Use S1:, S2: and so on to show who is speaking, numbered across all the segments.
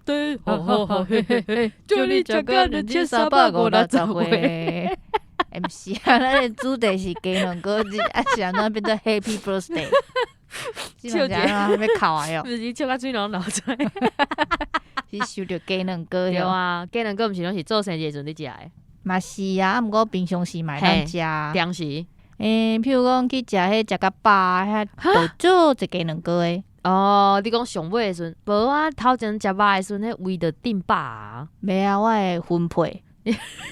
S1: birthday，哈哈哈嘿嘿嘿，祝你食到2360歲。
S2: 欸，毋是啊，咱的主題是雞卵糕日，啊是按怎變做 Happy Birthday？
S1: 笑
S2: 者欲哭啊喲！
S1: 毋是笑甲喙攏流出來。
S2: 是想著雞卵糕。
S1: 對啊，雞卵糕毋是攏是做生日的時陣咧食的？
S2: 嘛是啊，啊毋過平常時嘛會當食。
S1: 當時。
S2: 欸，譬如講去食彼食較飽，遐就做一雞卵糕的。
S1: 哦，你講上尾的時陣，無啊，頭前食肉的時陣，彼胃就頂飽啊。
S2: 袂啊，我會分配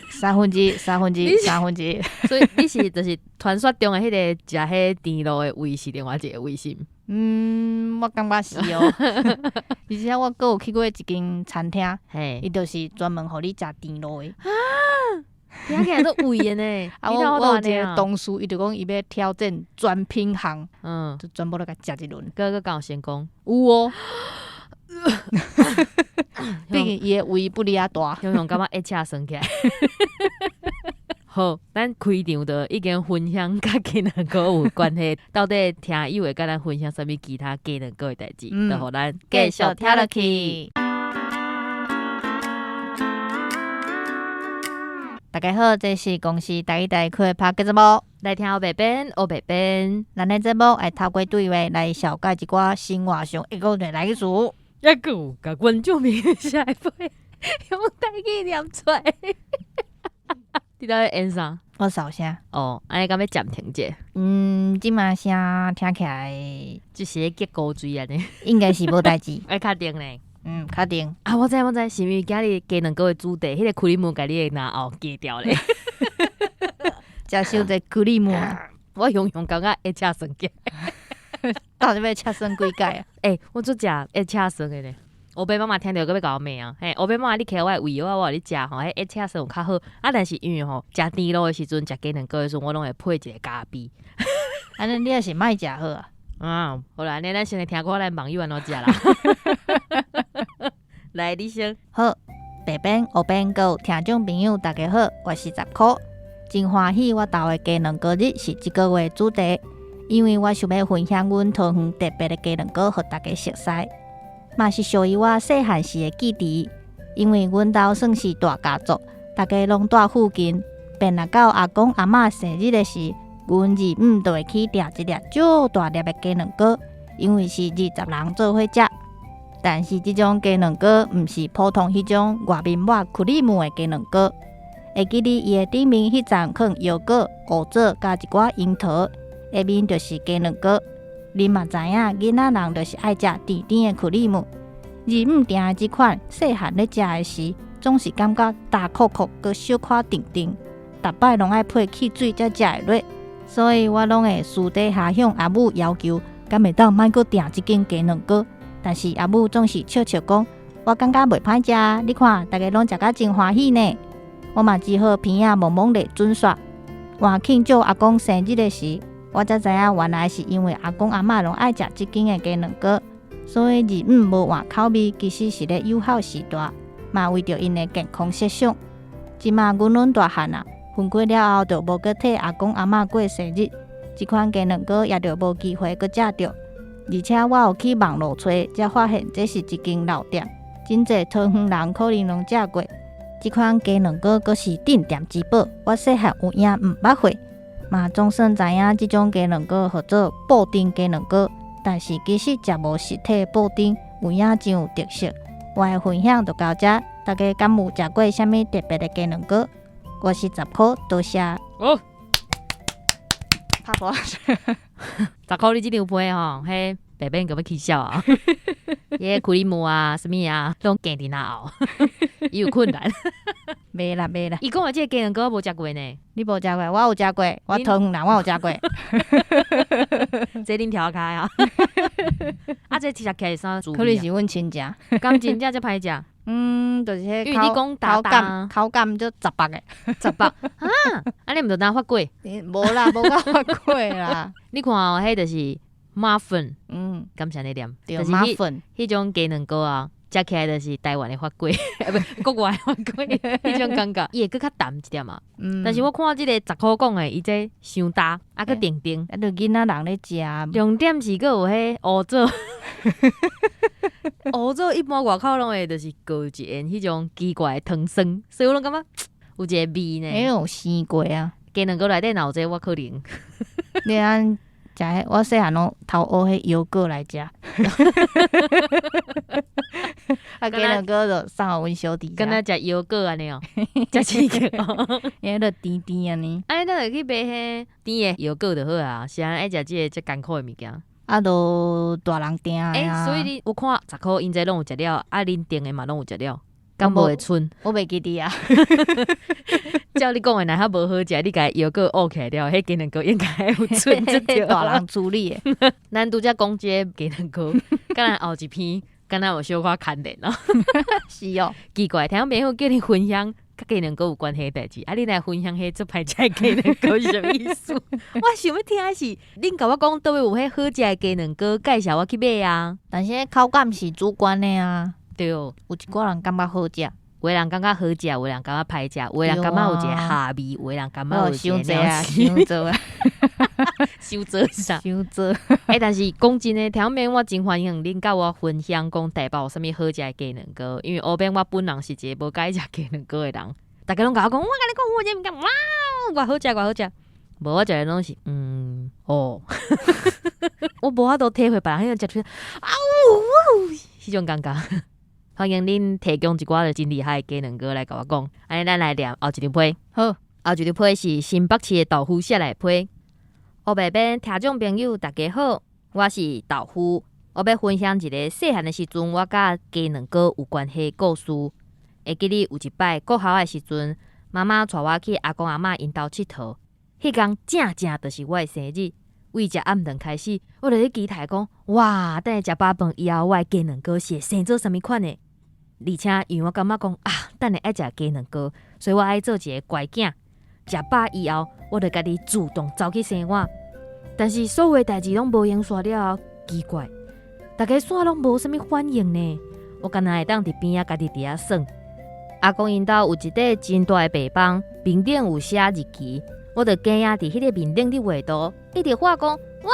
S2: 三分之一、三分之一、三分之一。
S1: 所以你是就是傳說中的彼個食彼甜露的胃是另外一個胃是毋？
S2: 嗯，我感覺是哦。而且我閣有去過一間餐廳，伊就是專門予你食甜露的。
S1: 啊，聽起來足胃的呢。
S2: 啊，我有一個同事，伊就講伊欲挑戰全品項，就全部都共食一輪。
S1: 閣閣敢有成功？
S2: 有哦。畢竟伊的胃不離遐大。
S1: 雄雄感覺會赤酸起來。好，咱開場就已經分享佮雞卵糕有關係，到底聽友會佮咱分享啥物其他雞卵糕的代誌，就予咱
S2: 繼續聽落去。大家好，這是公視台語台開的拍節目，
S1: 來聽烏白變，烏白變。
S2: 咱的節目愛透過對話來紹介一寡生活上會講的來詞。
S1: 抑閣有共觀眾朋友寫的批用台語念出來。你到底演啥？
S2: 我掃聲。
S1: 哦，按呢敢欲暫停者？
S2: 嗯，這馬聲聽起來
S1: 就是咧結古錐按呢。
S2: 應該是無代誌。
S1: 愛確定咧。
S2: 嗯，確定。
S1: 啊，我知我知，是毋是今日雞卵糕的主題，彼個クリーム共你的嚨喉寄掉咧？
S2: 食傷濟クリーム啊！
S1: 我雄雄感覺會赤酸起來。
S2: 到底欲赤酸幾擺啊？
S1: 欸，我足食會赤酸的咧。烏白媽媽聽著閣欲共我罵啊！嘿，烏白媽媽，你揢我的胃藥啊，我予你食吼，彼會赤酸有較好。啊，但是因為吼，食甜露的時陣，食雞卵糕的時陣，我攏會配一個咖啡。
S2: 按呢你也是莫食好啊。
S1: 啊，好啦，按呢咱先來聽看咱網友按怎食啦。來，你先。
S2: 好，白變、烏變，閣有聽眾朋友，大家好，我是十箍，真歡喜我投的雞卵糕日是這個月的主題，因為我想欲分享阮桃園特別的雞卵糕，予大家熟似，嘛是屬於我細漢時的記憶。因為阮兜算是大家族，大家攏蹛附近，便若到阿公阿嬤生日的時，阮二姆就會去訂一粒足大粒的雞卵糕，因為是20人做伙食。但是這種雞卵糕毋是普通彼種外面抹クリーム的雞卵糕，會記得伊的頂面彼層囥搖果、烏棗佮一寡櫻桃，下面就是雞卵糕。恁嘛知影，囡仔人就是愛食甜甜的クリーム。二姆訂的這款，細漢咧食的時，總是感覺焦硞硞，閣小可甜甜，逐擺攏愛配汽水才食會落。所以我攏會私底下向阿母要求，敢會當莫閣訂這間雞卵糕。但是阿母總是笑笑講，我感覺袂歹食，你看大家攏食甲真歡喜呢。我嘛只好鼻仔摸摸咧準煞。換慶祝阿公生日的時，我才知影原來是因為阿公阿嬤攏愛食這間的雞卵糕，所以二姆無換口味，其實是咧友好序大，嘛為著𪜶的健康設想。這馬阮攏大漢啊，分開了後就無閣替阿公阿嬤過生日，這款雞卵糕也就無機會閣食著。而且我有去網路揣，才發現這是一間老店，真濟桃園人可能攏食過。這款雞卵糕閣是鎮店之寶，我細漢有影毋捌過，嘛總算知影這種雞卵糕號做布丁雞卵糕，但是其實食無實體布丁，有影真有特色。我的分享就到這，大家敢有食過啥物特別的雞卵糕？我是十箍，多謝。
S1: 哦。
S2: 拍破。
S1: 十箍你這張批吼，彼白變閣欲起痟啊！彼個クリーム啊，啥物啊，攏夾佇嚨喉，伊有困難。
S2: 袂啦袂啦。
S1: 伊講的這個雞卵糕我無食過呢。
S2: 你無食過，我有食過，我桃園人，我有食過。
S1: 這恁調開啊？啊，這食起來是啥滋味？
S2: 可能是阮親戚。
S1: 敢真正遮歹食？
S2: 嗯，就是彼
S1: 因為你講
S2: 口感，口感足雜白的。
S1: 雜白啊？按呢毋就當發粿？
S2: 無啦，無到發粿啦。
S1: 你看哦，彼就是 muffin，敢是按呢念？
S2: 對，muffin。
S1: 彼種雞卵糕啊，食起來就是台灣的番粿，毋，國外的番粿，彼種感覺，伊會閣較淡一點嘛。但是我看這個十箍講的，伊這傷焦，啊閣甜甜。
S2: 啊，著囡仔人咧食。
S1: 重點是閣有彼烏棗，烏棗一般外口攏會就是裹一層彼種奇怪的糖霜，所以我攏感覺有一個味呢。
S2: 彼有生過啊。
S1: 雞卵糕內底若有這個，我可能。
S2: 你按食彼，我細漢攏偷挖彼腰果來食。啊，雞卵糕就送予阮小弟。
S1: 敢若食腰果按呢哦，食刺激哦。
S2: 伊彼就甜甜按呢。
S1: 按呢咱就去買彼甜的腰果就好啊，是按愛食這個遮艱苦的物件。
S2: 啊，都大人訂的啊。
S1: 欸，所以你有看十箍𪜶這攏有食了，啊，恁訂的嘛攏有食了，敢無會賰？
S2: 我袂記得啊。
S1: 照你講的，若較無好食，你共腰果挖起來了，彼雞卵糕應該有賰才對。
S2: 大人處理的。
S1: 咱拄才講這個雞卵糕，敢若後一篇，敢若有小可牽連哦。
S2: 是哦。
S1: 奇怪，聽眾朋友叫你分享佮雞卵糕有關係的代誌，啊，你來分享彼足歹食的雞卵糕是啥物意思？我想欲聽的是，恁共我講佗位有彼好食的雞卵糕，介紹我去買啊。
S2: 但是彼口感是主觀的啊。
S1: 對。
S2: 有一寡人感覺好食。
S1: 有的人感覺好食，有的人感覺歹食，有的人感覺有一個蝦味，有的人感覺有一個
S2: 傷濟啊，傷濟啊，
S1: 傷濟啥？
S2: 傷濟。
S1: 欸，但是講真的，聽眾朋友我真歡迎恁佮我分享講台北有啥物好食的雞卵糕，因為烏邊我本人是一個無佮意食雞卵糕的人。逐家攏共我講，我共你講，我這物件哇，偌好食，偌好食。無我食的攏是，嗯，哦，我無法度體會別人彼種食出啊嗚嗚，彼種感覺。歡迎恁提供一寡真厲害的雞卵糕來共我講。按呢，咱來念後一張批。
S2: 好，
S1: 後一張批是新北市的豆腐寫來批。烏白編聽眾朋友大家好，我是豆腐。我欲分享一個細漢的時陣，我佮雞卵糕有關係的故事。會記得有一擺國校的時陣，媽媽帶我去阿公阿嬤𪜶兜𨑨迌。彼工正正就是我的生日。為食暗頓開始，我就咧期待講，哇，等下食飽飯以後，我的雞卵糕是會生做啥物款的？而且因為我感覺講啊，等下愛食雞卵糕，所以我愛做一個乖囝。食飽以後，我就家己主動走去洗碗。但是所有的代誌攏無閒煞了後，奇怪，逐家煞攏無啥物反應呢？我敢若會當佇邊仔家己佇遐耍。阿公𪜶兜有一塊真大的白板，面頂有寫日期，我就假仔佇彼个面頂咧畫圖，一直喊講：哇，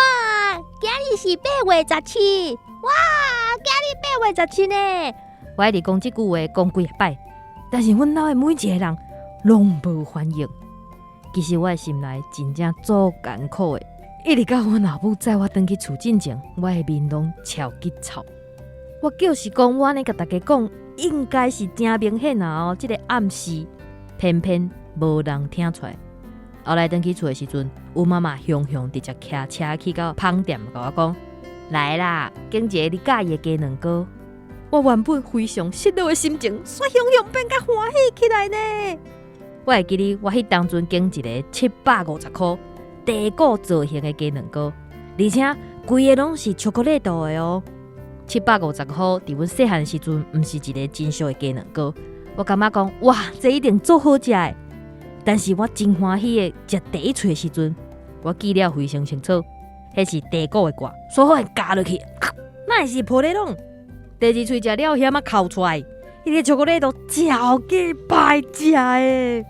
S1: 今日是8月17，哇，今日八月十七呢！我一直講這句話講幾擺，但是阮兜的每一個人攏無反應。其實我的心內真正足艱苦的，一直到阮老母載我轉去厝進前，我的面攏超級臭。我就是講，我按呢共逐家講，應該是真明顯啊！哦，這個暗示偏偏無人聽出來。後來轉去厝的時陣，阮媽媽雄雄直接騎車去到芳店，共我講：來啦，揀一个你佮意的雞卵糕。我原本非常失落的心情，煞雄雄變甲歡喜起來呢。我會記得我彼當陣揀一个750箍茶果造型的雞卵糕，而且規个攏是巧克力豆的哦。750箍，佇阮細漢時陣，毋是一个真俗的雞卵糕。我感覺講，哇，這一定足好食的。但是我真歡喜的食第一喙的時陣，我記得非常清楚，彼是茶果的蓋，煞予人咬落去，哪會是普洱攏？第二喙食了，遐仔哭出來，彼个巧克力都超級歹食的。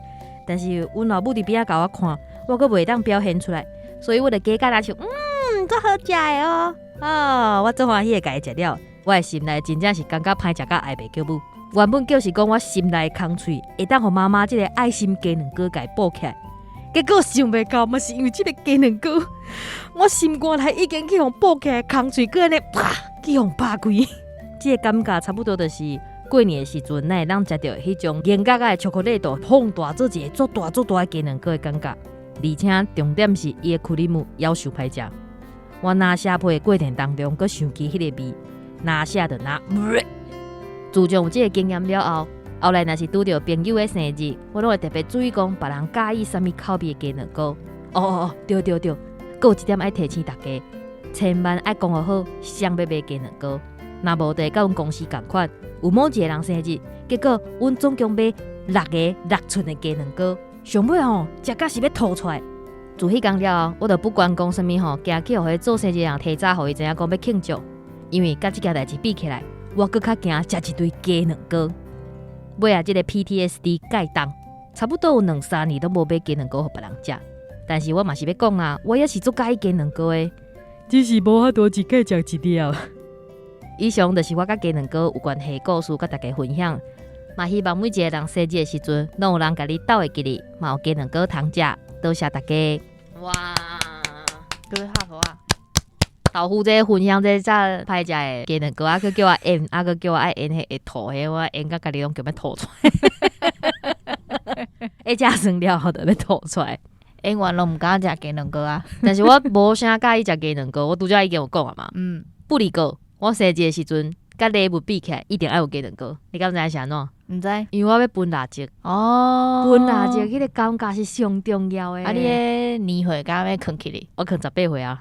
S1: 但是阮老母佇邊仔共我看，我閣袂當表現出來，所以我就假甲若像，嗯，足好食的哦。啊，我足歡喜的共伊食了，我的心內真正是感覺歹食甲哀爸叫母。原本就是講我心內空喙，會當予媽媽這個愛心雞卵糕共伊補起來，結果想袂到嘛是因為這個雞卵糕，我心肝內已經去予補起來空喙，閣按呢啪去予拍開。這個感覺差不多就是過年的時陣，咱會當食著彼種硬角角的巧克力豆放大做一個足大足大的雞卵糕的感覺。而且重點是伊的クリーム夭壽歹食。我若寫批的過程當中，閣想起彼个味，若寫就若。自從有這個經驗了後，後來若是拄著朋友的生日，我攏會特別注意講別人佮意啥物口味的雞卵糕。哦哦哦，對對對，閣有一點愛提醒大家，千萬愛講予好，誰欲買雞卵糕。若無就會佮阮公司仝款，有某一個人生日，結果阮總共買六个六寸的雞卵糕，上尾吼食甲是欲吐出來。自彼工了後，我就不管講啥物吼，驚去予彼做生日的人提早予伊知影講欲慶祝，因為佮這件代誌比起來，我閣較驚食一堆雞卵糕。尾仔這个 PTSD 蓋重，差不多有兩三年攏無買雞卵糕予別人食。但是我嘛是欲講啦，我也是足佮意雞卵糕的，只是無法度一擺食一粒。以上就是我佮雞卵糕有關係故事，佮大家分享。嘛希望每一个人生日的時陣，攏有人共你鬥會記得，嘛有雞卵糕通食。多謝大家。哇！
S2: 各位哈佛啊！
S1: 豆腐這分享這遮歹食的雞卵糕，啊，閣叫我演，啊，閣叫我愛演彼會吐彼，我演甲家己攏強欲吐出來。會食酸了後就欲吐出來。
S2: 演完攏毋敢食雞卵糕啊！
S1: 但是我無啥佮意食雞卵糕，我拄才已經有講啊嘛。不離過，我生日的時陣，佮禮物比起來，一定愛有雞卵糕。你敢知影是按怎？
S2: 毋知。
S1: 因為我欲分蠟燭。分蠟燭彼个感覺是上重要的。
S2: 啊，你彼年歲敢欲囥起咧？
S1: 我囥18歲啊。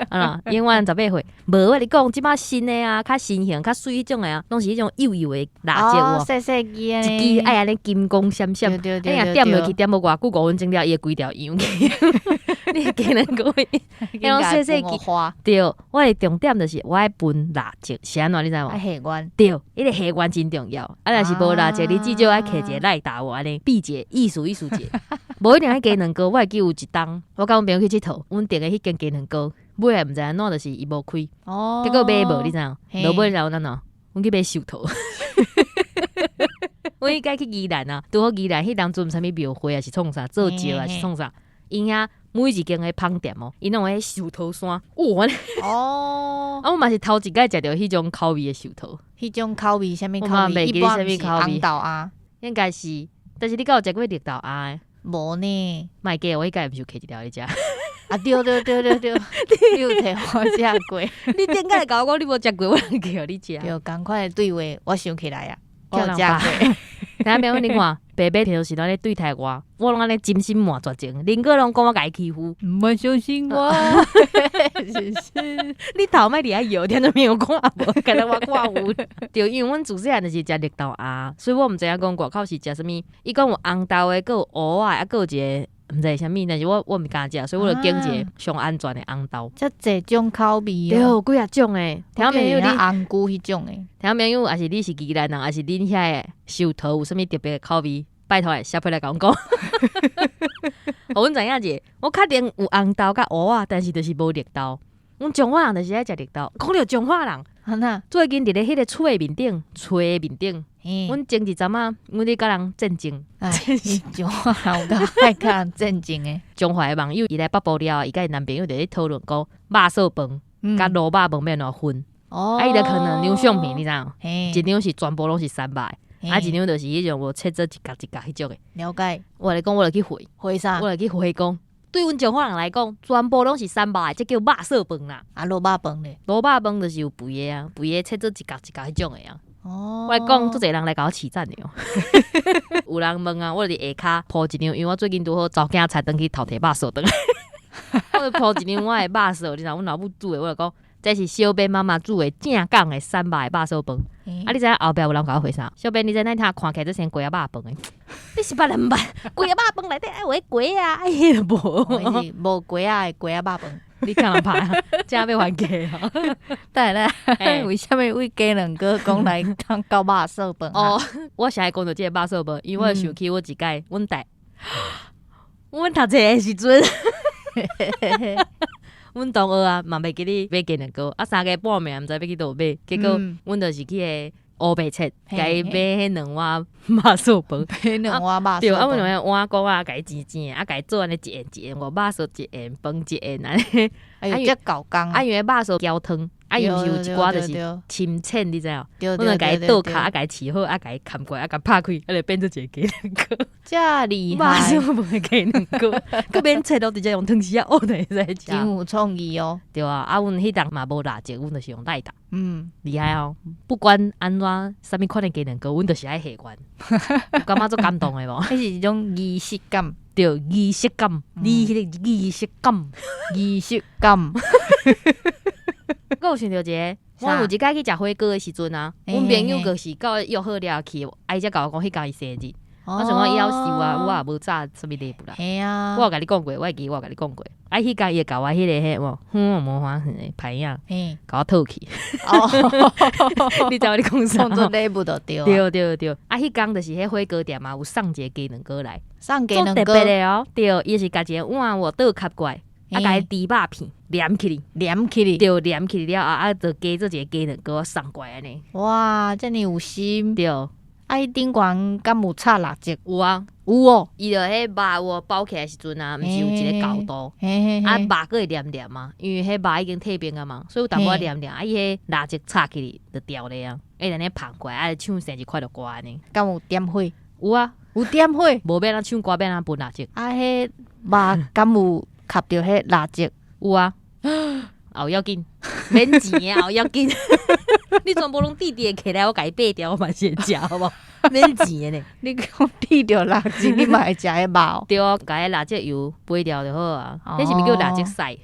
S1: 啊，永遠十八歲。無，我共你講，這擺新的啊，較新型、較媠彼種的啊，攏是彼種幼幼的蠟燭有無？
S2: 細細支的。
S1: 一支愛按呢金光閃閃。你若點落去點無偌久，5分鐘了，伊會規條溶去。你雞卵糕，彼種細細支。對，我的重點就是我愛分蠟燭，是按怎你知無？
S2: 愛許願。
S1: 對，彼个許願真重要。啊，若是無蠟燭，你至少愛揢一个 lighter 有按呢，比一下，意思意思一下。無一定愛雞卵糕，我會記有一冬，我佮阮朋友去𨑨迌，阮訂的彼間雞卵糕，尾仔毋知按怎就是伊無開，結果買無，你知無？落尾然後按怎？阮去買壽桃。阮彼擺去宜蘭啊，拄好宜蘭彼當陣啥物廟會啊，是創啥做醮啊，是創啥？𪜶遐每一間的芳店哦，𪜶攏有彼壽桃山，哦，啊，我嘛是頭一擺食著彼種口味的壽桃。
S2: 彼種口味啥物口味？
S1: 一般毋是
S2: 紅豆餡，
S1: 應該是，但是你敢有食過綠豆餡的？
S2: 無呢。
S1: 莫假，我彼擺毋是有摕一條來食。
S2: 啊對對對對對，你有提我食過。
S1: 你頂擺共我講你無食過，我通叫你食。
S2: 對，仝款的對話，我想起來啊，我有食過。
S1: 聽朋友你看，白白平時攏咧對待我，我攏按呢真心換絕情，連個攏講我共伊欺負。
S2: 毋愛相信我，是是。
S1: 你頭莫佇遐搖，聽著沒有看無？敢若我看有。對，因為阮自細漢就是食綠豆餡，所以我毋知影講外口是食啥物。伊講有紅豆的，閣有芋仔，啊，閣有一個毋知是啥物，但是我毋敢食，所以我就揀一個上安全的紅豆。
S2: 遮濟種口味
S1: 對，幾仔種的。聽朋友你
S2: 紅菇彼種的。
S1: 聽朋友，抑是你是宜蘭人，抑是恁遐的壽桃有啥物特別的口味？拜託來寫批來共阮講。予阮知影者，我確定有紅豆佮芋仔，但是就是無綠豆。阮彰化人就是愛食綠豆。講著彰化人，
S2: 按怎？
S1: 最近佇咧彼个厝的面頂，厝的面頂，阮前一陣仔，阮咧佮人戰爭。
S2: 哎，彰化人有夠愛佮人戰爭的。
S1: 彰化的網友伊來北部了後，伊佮伊男朋友佇咧討論講肉燥飯佮滷肉飯欲按怎分。啊，伊就囥兩張相片，你知無？一張是全部攏是山肉的，啊，一張就是彼種無切做一角一角彼種的。
S2: 了解。
S1: 我來講，我就去回，
S2: 回啥？
S1: 我就去回講，對阮彰化人來講，全部攏是山肉的，這叫肉燥飯啦。
S2: 啊，滷肉飯咧？
S1: 滷肉飯就是有肥的啊，肥的切做一角一角彼種的啊。我來講，足濟人來共我起戰的哦。有人問啊，我佇下跤鋪一張，因為我最近拄好查某囝才轉去頭提肉燥轉來，我就鋪一張我的肉燥，你知阮老母煮的，我就講這是小編媽媽煮的正港的山肉的肉燥飯。啊，你知影後壁有人共我回啥？小編，你知影聽看起來這像雞仔肉飯的？你是捌毋捌？雞仔肉飯內底愛有彼雞仔，啊，彼就無。
S2: 無雞仔的雞仔肉飯。
S1: 你看人拍，這欲還價哦。
S2: 等下咧，為啥物為雞卵糕講來當到肉燥飯？
S1: 哦，我是愛講著這个肉燥飯，因為我想起我一擺，阮大，阮讀冊的時陣，阮同學啊嘛袂記得買雞卵糕，啊三更半暝毋知欲去佗買，結果阮就是去個烏白切，共伊買彼兩碗肉燥飯，
S2: 買兩碗肉燥飯。
S1: 對，啊，阮用彼碗公仔共伊煎煎，啊，共伊做按呢一円一円，五肉燥一円，飯一円按呢。
S2: 哎呦，這夠工。
S1: 啊，因為肉燥澆湯，啊，伊毋是有一寡就是深淺，你知無？阮就共伊倒跤，啊，共伊飼好，啊，共伊崁過來，啊，共拍開，啊，就變做一個雞卵糕。
S2: 遮厲害！
S1: 肉燥飯的雞卵糕，閣免切囉，直接用湯匙仔挖就會使食。
S2: 真有創意哦。
S1: 對啊，啊，阮彼當嘛無蠟燭，阮就是用 lighter。厲害哦！不管按怎，啥物款的雞卵糕，阮就是愛許願。有感覺足感動的無？
S2: 彼是一種儀式感。
S1: 對，儀式感，你彼个儀式感，
S2: 儀式感。
S1: 閣有想著一个，我有一擺去食火鍋的時陣啊，阮朋友就是佮我約好了去，啊，伊才共我講彼工伊生日，我想講伊曉收啊，我也無炸啥物禮物啦。我有共你講過，我會記我有共你講過。啊，彼工伊會共我彼个彼無粉無花園的牌仔，共我套去。你知我咧講啥？
S2: 當做禮物就對。
S1: 對對對。啊，彼工就是彼火鍋店啊，有送一个雞卵糕來，
S2: 送雞卵糕。
S1: 特別的哦。對，伊是共一个碗有倒吸過來，啊，共伊豬肉片黏起來，
S2: 黏起來。
S1: 對，黏起來了後，啊，就加做一个雞卵糕送過來按呢。
S2: 哇，遮爾有心。
S1: 對。
S2: 啊，伊頂懸敢有插蠟燭？
S1: 有啊，
S2: 有哦。
S1: 伊就彼肉有包起來時陣啊，毋是有一个厚度，啊，肉閣會黏黏啊，因為彼肉已經退冰啊嘛，所以有淡薄仔黏黏，啊，伊彼蠟燭插起去就掉咧啊，會按呢捧過來，啊，唱生日快樂歌按呢。
S2: 敢有點火？
S1: 有啊，
S2: 有點火。
S1: 無欲按怎唱歌，欲按怎噴蠟燭？
S2: 啊，彼肉敢有合著彼蠟燭？
S1: 有啊。後要緊，免錢啊，後要緊。你全部攏滴滴起來，我共伊掰掉，我嘛是會食，好無？免錢的呢。
S2: 你講滴著蠟燭，你嘛會食彼肉？
S1: 對啊，共彼蠟燭油掰掉就好啊。彼是毋是叫蠟燭屎？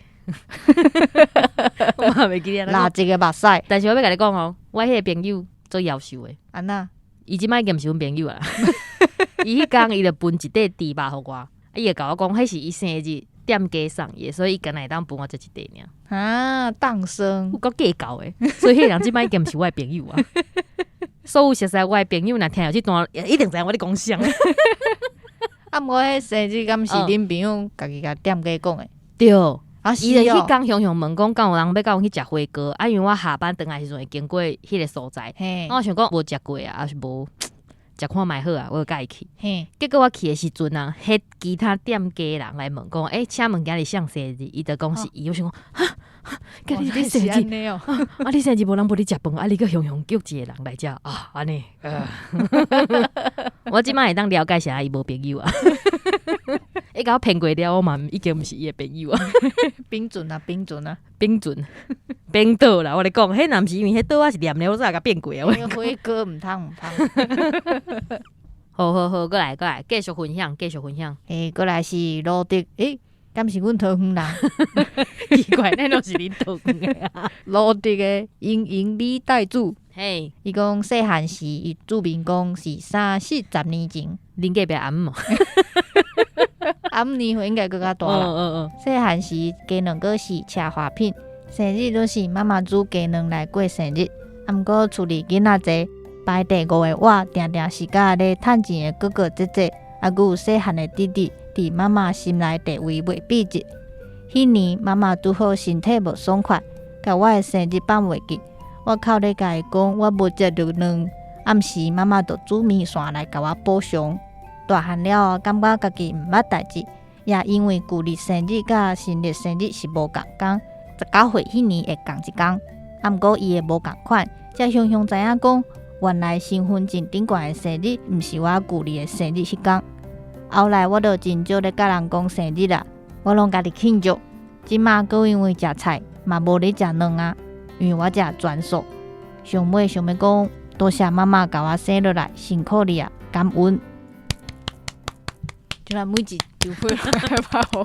S1: 我嘛袂記得。
S2: 蠟燭的目屎。
S1: 但是我欲共你講哦，我彼个朋友足夭壽的。
S2: 按怎？
S1: 伊這擺已經毋是阮朋友啊。伊彼工伊就分一塊豬肉予我，伊會共我講，彼是伊生日店家送伊的，所以伊敢若會當分我這一塊爾。
S2: 啊，當生
S1: 有夠計較的，所以彼个人這擺已經毋是我的朋友啊。所有熟似我的朋友，若聽著這段，一定知影我咧講啥。
S2: 啊，毋過彼生日敢是恁朋友家己共店家講的？
S1: 對。
S2: 啊，
S1: 伊就彼工雄雄問講，敢有人欲佮阮去食火鍋？啊，因為我下班轉來時陣會經過彼个所在，我想講無食過啊，抑是無食看覓好啊，我就佮伊去。結果我去的時陣啊，彼其他店家人來問講，欸，請問今日誰生日？伊就講是伊，我想講，哈，今日你生日
S2: 哦，
S1: 啊，你生日無人陪你食飯，啊，你閣雄雄叫一個人來遮啊，按呢。我這擺會當了解啥伊無朋友啊。伊共我騙過了，我嘛已經毋是伊的朋友啊。
S2: 冰準啊，冰準啊，
S1: 冰準，冰倒啦！我咧講，彼若毋是因為彼桌仔是黏的，我早共變過啊。
S2: 火鍋毋通毋通。
S1: 好好好，過來過來，繼續分享，繼續分享。
S2: 欸，過來是盧竹，欸，敢是阮桃園人？
S1: 奇怪，那攏是恁桃園的啊。
S2: 盧竹的英英美代子，伊講細漢時，伊注明講是三四十年前。
S1: 恁隔壁阿姆。
S2: 阿姆年歲應該閣較大啦。細漢時雞卵糕是奢華品，生日攏是媽媽煮雞卵來過生日。啊，毋過厝裡囡仔濟，排第五的我，定定是佮咧趁錢的哥哥姐姐，啊，閣有細漢的弟弟，佇媽媽心內地位袂比一。彼年媽媽拄好身體無爽快，共我的生日放袂記。我哭咧共伊講，我無食著卵，暗時媽媽就煮麵線來共我補償。大漢了後，感覺家己毋捌代誌，也因為舊曆生日佮新曆生日是無仝工，19歲彼年會仝一工。啊，毋過伊的無仝款，才雄雄知影講，原來身份證頂懸的生日毋是我舊曆的生日彼工。後來我就真少咧佮人講生日啦，我攏家己慶祝。這馬閣因為食菜嘛無咧食卵啊，因為我食全素。上尾想欲講，多謝媽媽共我生落來，辛苦你啊，感恩。就來每一就會來拍我。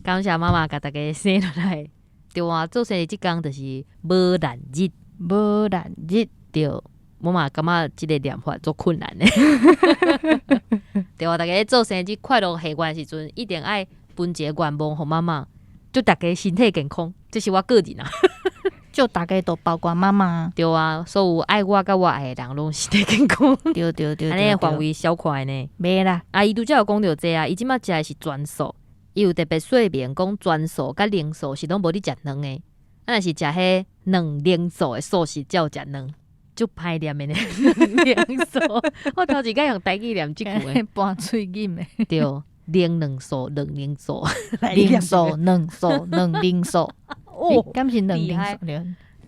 S1: 感謝媽媽共大家生落來。對啊，做生日這工就是無難日，
S2: 無難日。
S1: 對，我嘛感覺這个念法足困難的。對啊，大家做生日快樂許願時陣，一定愛分一个願望予媽媽，祝大家身體健康，這是我個人啊。
S2: 祝大家都包括媽媽。
S1: 對啊，所有愛我佮我愛的人攏身體健康。
S2: 對對對，
S1: 按呢範圍小塊呢。
S2: 袂啦。
S1: 啊，伊拄才有講著這啊，伊這馬食的是全素，伊有特別說明講全素佮靈素是攏無咧食卵的，啊，若是食彼卵靈素的素食才有食卵，足歹念的呢。靈素，我頭一擺用台語念這句話，
S2: 盤喙罨的。
S1: 對，靈卵素、卵靈素、
S2: 靈素、卵素、卵靈素。哦，敢是卵靈素？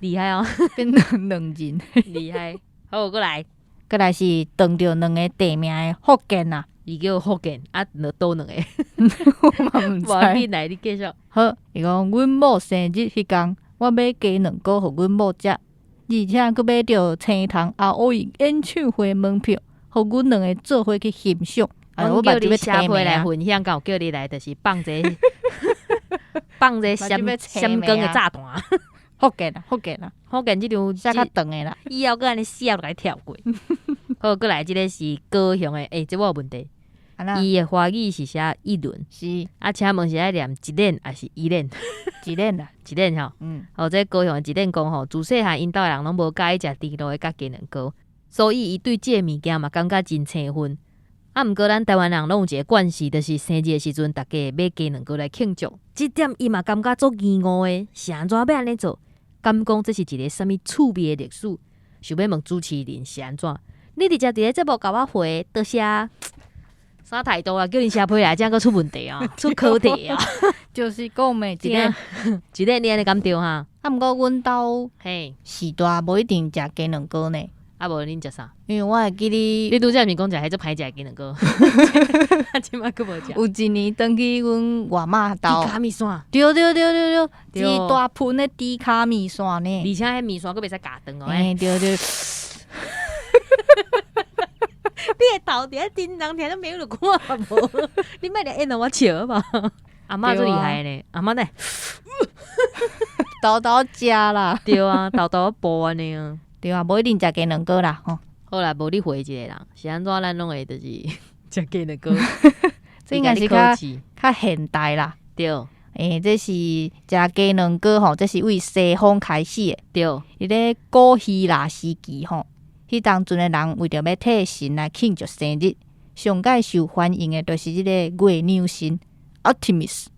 S1: 厲害哦，
S2: 變卵卵人，
S1: 厲害。好，過來，
S2: 過來是當著兩個地名的福建啊，
S1: 伊叫福建啊，佗兩個？
S2: 我嘛毋知。
S1: 你來，你繼續。
S2: 好，伊講阮某生日彼工，我買雞卵糕予阮某食，而且閣買著青銅阿烏演唱會門票，予阮兩个做伙去欣賞。
S1: 我叫你寫批來分享，敢有叫你來，就是放這個放這閃閃光的炸彈。
S2: 福建啊，福建啊，
S1: 福建這張
S2: 寫較長的啦，
S1: 以後閣按呢寫落來跳過。好，閣來這个是高雄的，欸，這我有問題。
S2: 按怎？
S1: 伊的華語是寫一輪，啊，請問是愛念一輪抑是一輪？
S2: 一輪啦。
S1: 一輪吼。
S2: 嗯。
S1: 哦，這高雄的一輪講吼，自細漢𪜶兜的人攏無佮意食豬肉的佮雞卵糕，所以伊對這个物件嘛感覺真生分。啊，毋過咱台灣人攏有一个慣勢，就是生日的時陣，逐家會買雞卵糕來慶祝。這點伊嘛感覺足疑惑的，是按怎欲按呢做？敢講這是一个啥物趣味的歷史？想欲問主持人是按怎？你直接佇咧節目共我回，多謝。啥態度啊？叫𪜶寫批來，這閣出問題啊？出考題啊？
S2: 就是講咩一個
S1: 一個你按呢敢對哈？
S2: 啊，毋過阮兜序大無一定食雞卵糕呢。
S1: 啊，無恁食啥？
S2: 因為我會記得
S1: 你拄才毋是講食彼足歹食的雞卵糕？啊，這擺閣無食。
S2: 有一年轉去阮外媽兜，
S1: 豬跤麵線。
S2: 對對對對對，一大盆的豬跤麵線呢。
S1: 而且彼麵線閣袂使咬斷哦。
S2: 欸，對對。
S1: 你的頭佇遐叮當聽，都沒有看無？你莫來演予我笑好無？阿嬤最厲害呢，阿嬤呢？
S2: 沓沓食啦。
S1: 對啊，沓沓哺按呢啊。
S2: 對啊，無一定食雞卵糕啦吼。
S1: 好啦，無你回一个啦，是按怎咱攏會就是食雞卵糕。
S2: 這應該是較較現代啦。
S1: 對。
S2: 欸，這是食雞卵糕吼，這是為西方開始的。佇咧古希臘時期吼，彼當陣的人為著欲替神來慶祝生日，上蓋受歡迎的就是這个月娘神阿提米斯。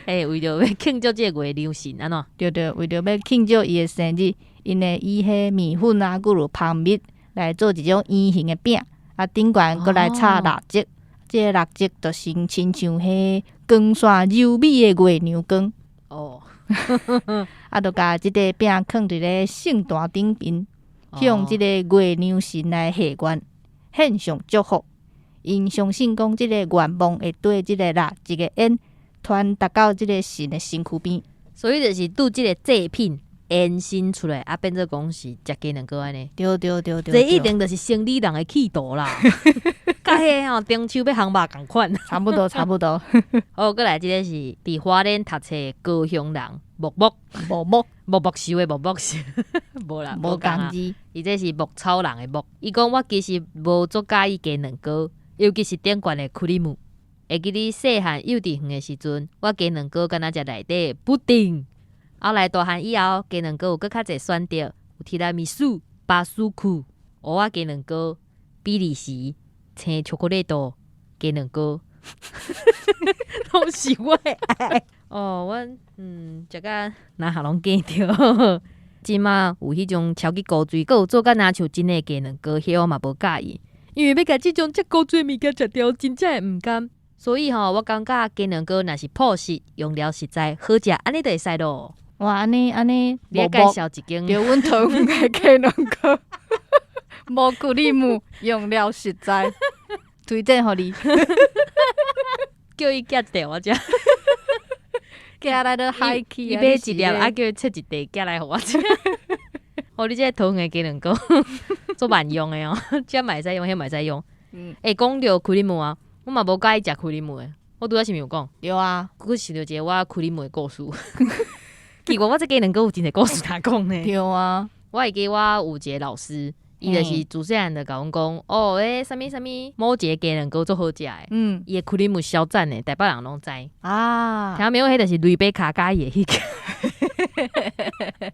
S1: 欸，為著欲慶祝這个月娘神按怎？
S2: 對對，為著欲慶祝伊的生日，𪜶會以彼麵粉啊，閣有蜂蜜來做一種圓形的餅，啊，頂懸閣來插蠟燭，這个蠟燭就成親像彼光線柔美的月娘光。啊，就共這个餅囥佇咧聖壇頂面，向這个月娘神來許願，獻上祝福。𪜶相信講，這个願望會綴這个蠟燭的煙傳達到這个神的身軀邊。
S1: 所以就是對這个祭品延伸出來，啊，變做講是食雞卵糕按呢。
S2: 對對對對，
S1: 這一定就是生理人的企圖啦。佮彼个吼中秋欲烘肉仝款。
S2: 差不多差不多。
S1: 好，閣來這个是佇花蓮讀冊的高雄人木木
S2: 木木
S1: 木木秀的木木秀，無啦，
S2: 無仝字。
S1: 伊這是牧草人的牧。伊講我其實無足佮意雞卵糕，尤其是頂懸的クリーム。會記得細漢幼稚園的時陣，我雞卵糕敢若食內底的布丁。後來大漢以後，雞卵糕有閣較濟選擇，有提拉米蘇、巴斯克、芋仔雞卵糕、比利時、青巧克力豆雞卵糕，攏是我的愛。哦，我食甲哪下攏記著。這馬有彼種超級古錐，閣有做甲若像真的雞卵糕，彼我嘛無佮意，因為欲共這種遮古錐的物件食掉，真正會毋甘。所以吼，我感覺雞卵糕若是樸實，用料實在，好食，按呢就會使囉。
S2: 哇，按呢按呢，
S1: 你愛介紹一間？
S2: 對，阮桃園的雞卵糕，無クリーム，用料實在，推薦予你。
S1: 叫伊寄一袋我食。
S2: 寄來都海去
S1: 伊買一粒，啊叫伊切一塊寄來予我食。哦，你這个桃園的雞卵糕足萬用的哦，這嘛會使用，彼嘛會使用。欸，講著クリーム啊，我嘛無佮意食クリーム的。我拄仔是毋是有講？
S2: 對啊。
S1: 閣想著一个我クリーム的故事。奇怪，我這雞卵糕有真濟故事通講呢。
S2: 對啊。
S1: 我會記我有一个老師，伊就是自細漢就共阮講，哦，彼啥物啥物，某一个雞卵糕足好食的。伊的クリーム超讚的，台北人攏知。聽沒有？彼就是雷貝卡佮意的彼个。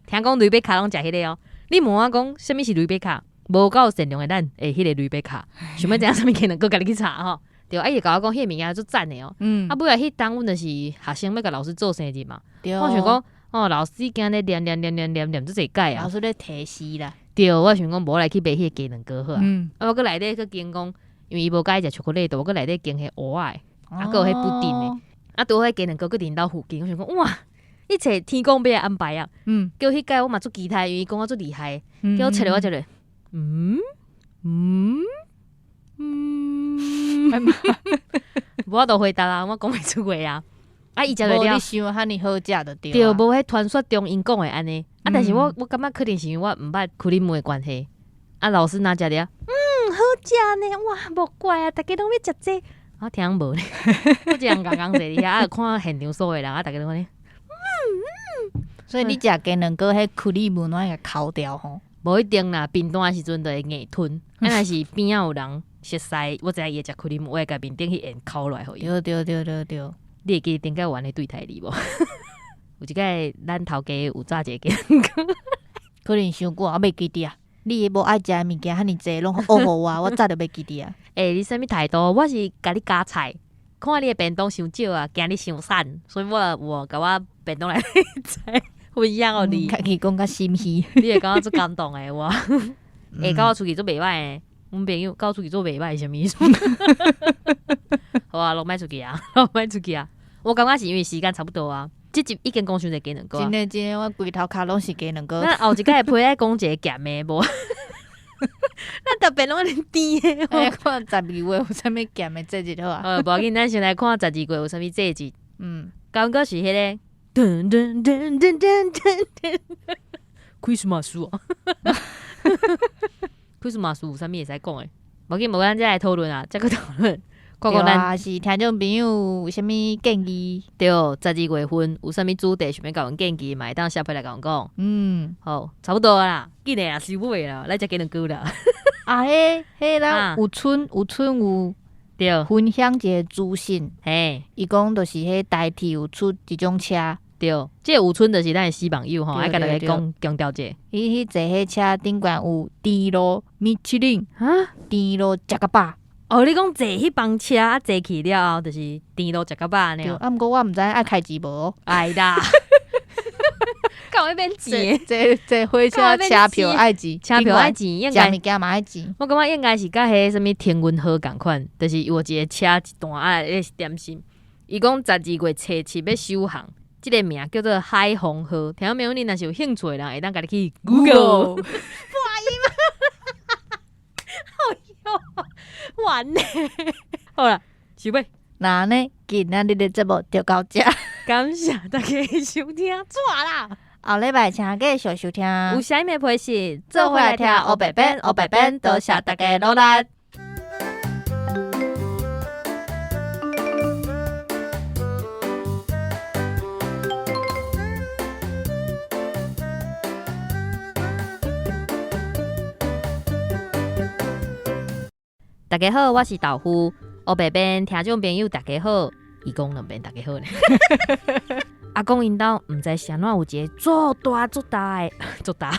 S1: 聽講雷貝卡攏食彼个哦。你問我講啥物是雷貝卡？無夠善良的咱會彼个雷貝卡，想欲知影啥物雞卵糕，家己去查吼。對，啊，伊就共我講彼个物件足讚的哦。啊，尾仔彼冬阮就是學生欲共老師做生日嘛。我想講，哦，老師今日念念念念念念足濟擺啊。
S2: 老師咧提示啦。
S1: 對，我想講無來去買彼個雞卵糕好啊。啊，我閣內底閣加講，因為伊無佮意食巧克力，我閣內底加彼芋仔的，啊，閣有彼布丁的。啊，拄好彼雞卵糕閣佇𪜶兜附近，我想講哇，一切天公欲來安排啊。叫彼擺我嘛足期待，因為伊講我足厲害，叫我切落我食咧，嗯嗯嗯，無法度回答啊，我講袂出話啊。啊，伊食落了，
S2: 無你想遐爾好食就對。
S1: 對，無彼傳說中𪜶講的按呢。啊，但是我我感覺可能是因為我毋捌クリーム的關係。啊，老師若食了，好食呢，哇，無怪啊，逐家攏欲食這個。我聽無咧，我一人仝仝坐佇遐，啊，看現場所有人，啊，逐家攏按呢。
S2: 所以你食雞卵糕，彼クリーム攏愛共剾掉吼。
S1: 無一定啦，便當的時陣就會硬吞。啊，若是邊仔有人熟似，我知影伊會食克林，我會共面頂彼緣摳落來予伊。
S2: 對對對對對。
S1: 你會記得頂擺有按呢對待你無？有一擺咱頭家有炸一個雞卵糕，
S2: 可能傷久我袂記得啊。你無愛食的物件遐爾濟，攏學予我，我早就袂記得啊。
S1: 欸，你啥物態度？我是共你加菜，看你的便當傷少啊，驚你傷瘦，所以我有共我便當內底菜分享予你。
S2: 家己講較心虛，
S1: 你會感覺足感動的我。欸，佮我出去足袂䆀的，阮朋友佮我出去足袂䆀，啥物意思？好啊，攏莫出去啊，攏莫出去啊！我感覺是因為時間差不多啊。這集已經講傷濟雞卵糕。
S2: 真的真的，我規頭殼攏是雞卵糕。
S1: 咱後一擺批愛講一個鹹的無？咱特別攏按呢甜的。
S2: 欸，看十二月有啥物鹹的節日好啊？
S1: 無要緊，咱先來看十二月有啥物節日。嗯，剛剛是彼個噔噔噔噔噔噔，Christmas 啊！Christmas 有啥物會使講的？無要緊，無咱再來討論啊，再閣討論。
S2: 對啊，是聽眾朋友有啥物建議？
S1: 對，十二月份有啥物主題想欲共阮建議，嘛會當寫批來共阮講。嗯，好，差不多啦，緊的啦，收尾啦，來食雞卵糕啦。
S2: 啊，彼彼咱有春有春有
S1: 對
S2: 分享一個資訊，
S1: 嘿，
S2: 伊講就是彼台鐵有出一種車，
S1: 對，這個有春就是咱的死網友吼，愛共大家講強調者。
S2: 伊彼坐彼車頂懸有甜路米其林，
S1: 啊，
S2: 甜路食較飽。
S1: 哦，你講坐彼班車啊，坐去了後就是甜路食較飽按呢。
S2: 啊，毋過我毋知愛開錢無。
S1: 愛啦，敢有免錢？
S2: 坐坐火車車票愛錢，
S1: 車票愛錢，應該
S2: 食物件嘛愛錢。
S1: 我感覺應該是佮彼啥物天雲號仝款，就是有一個車一段啊，彼是點心。伊講十二月初七欲首航，這個名叫做海豐號。聽眾朋友，你若是有興趣的人，會當家己去 Google。破音好喲，完呢。好啦，收尾。
S2: 那按呢，今仔日的節目就到這。
S1: 感謝大家收聽，紙啦。
S2: 後禮拜請繼續收聽。
S1: 有啥物的批示，
S2: 做伙來聽烏白編，烏白編，多謝大家努力。
S1: 大家好，我是豆腐。烏白編聽眾朋友，大家好。伊講兩遍，大家好呢。阿公𪜶兜毋知是按怎有一個足大足大的足大。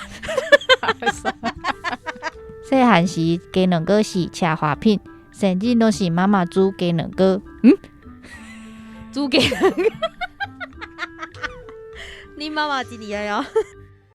S2: 細漢時雞卵糕是奢華品，生日攏是媽媽煮雞卵糕。嗯，
S1: 煮雞卵糕。你媽媽真厲害哦。